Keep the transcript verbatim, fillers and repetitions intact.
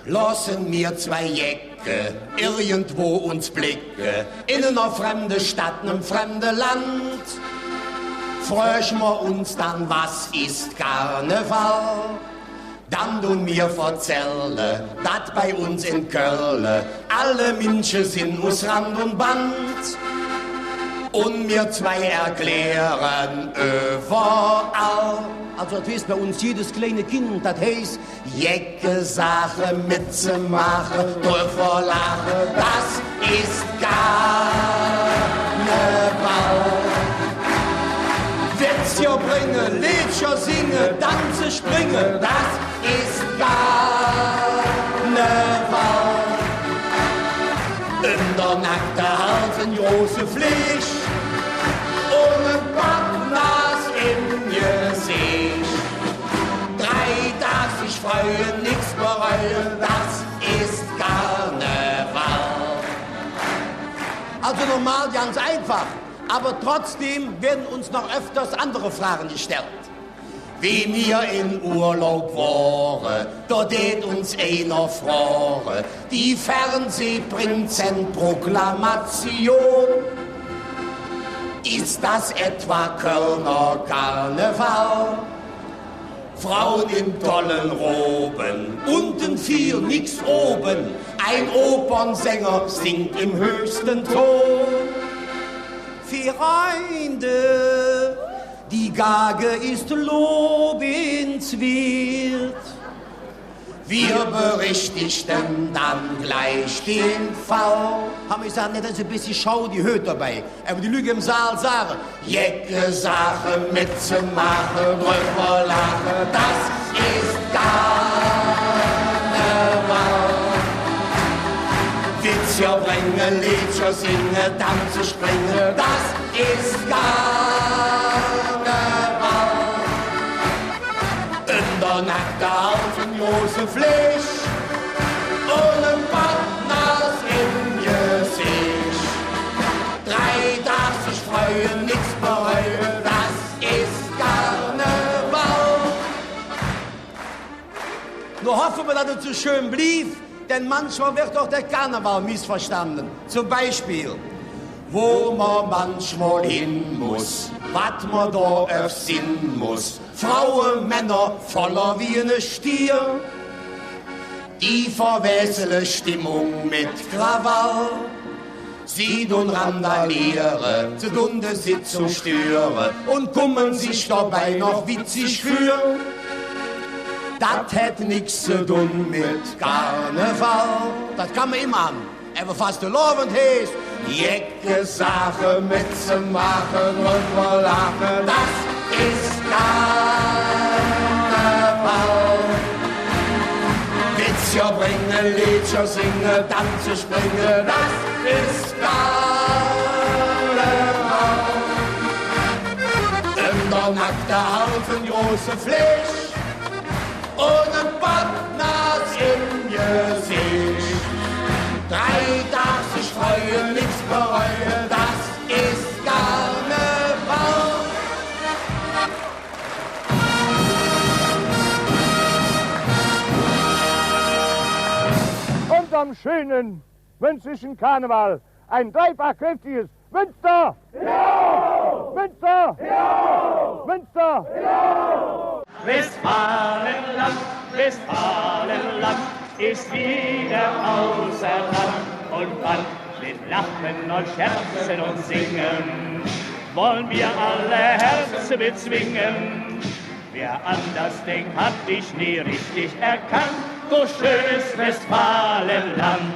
Looße mer zwei Jecke irgendwo uns blecke, en ener fremde Stadt, nem fremde Land. Fröge mer uns dann, wat es Karneval? Dann dun mer verzälle, dat bei uns en Kölle alle Minsche sin us Rand un Band. Un mer zwei erkläre üvverall. Alsu, dat heiß bei uns jedes kleine Kind, dat heiß, jecke Saache metzemaache, drüvver laache, dat es Karneval. Witze bränge, Leedcher singe, danze, springe, dat es Karneval. Em Nackte halse, große Fleeg, ohne Packnas em Geseech. Drei Dag sich freue, nix bereue, dat es Karneval. Alsu normal ganz einfach, ävver trotzdäm weede uns noch öfters andere Frage gestallt. Wie mer en Urlaub wore, do dät uns einer froge, die Fernsehprinzessin-Proklamation: Es dat etwa Kölner Karneval? Fraue en tolle Robe, unge viel, nix obe, ein Opernsänger singt em höchste Ton. Freunde, die Gage ist lobenswert. Mer berichtigte dann glich der Fall. Han mer gesaht, nä, dat es e bessche schau, die Hööt dobei. Ävver die Lück em Saal sage: Jecke Saache metzemaache, drüvver laache, dat es Karneval. Witze bränge, Leedcher singe, danze, springe, dat es Karneval. Em Nackte halse, große Fleeg, ohne Packnas em Geseech. Drei Dag sich freue, nix bereue, dat es Karneval. Nor hoffe mer, dat et su schön bliev, denn manchmol weed och der Karneval missverstande. Zom Beispill, wo mer manchmol hin muss, wat mer do erfinde muss. Fraue, Männer, voller wie ene Stier, die verwähßele Stimmung met Krawall. Sie dun randaliere, se dun de Sitzung störe un kumme sich dobei noch witzig för. Dat hät nix ze dun met Karneval. Dat kann mer immer han. Ävver Fastelovend heiß: Jecke Saache metzemaache, drüvver laache, dat es Karneval. Witze bränge, Leedcher singe, danze, springe, dat es Karneval. Em Nackte halse, große Fleeg, ohne Packnas em Geseech. Drei Dag sich freue, nix bereue, dat es Karneval. Und am schönen wünsche ich einen Karneval, ein dreifach kräftiges Münster! Ja! Münster! Ja! Münster! Ja! Westfalenland, Westfalenland ist wieder außer Rand und Band. Mit Lachen und Scherzen und Singen wollen wir alle Herzen bezwingen. Wer anders denkt, hat dich nie richtig erkannt. So schön ist Westfalenland.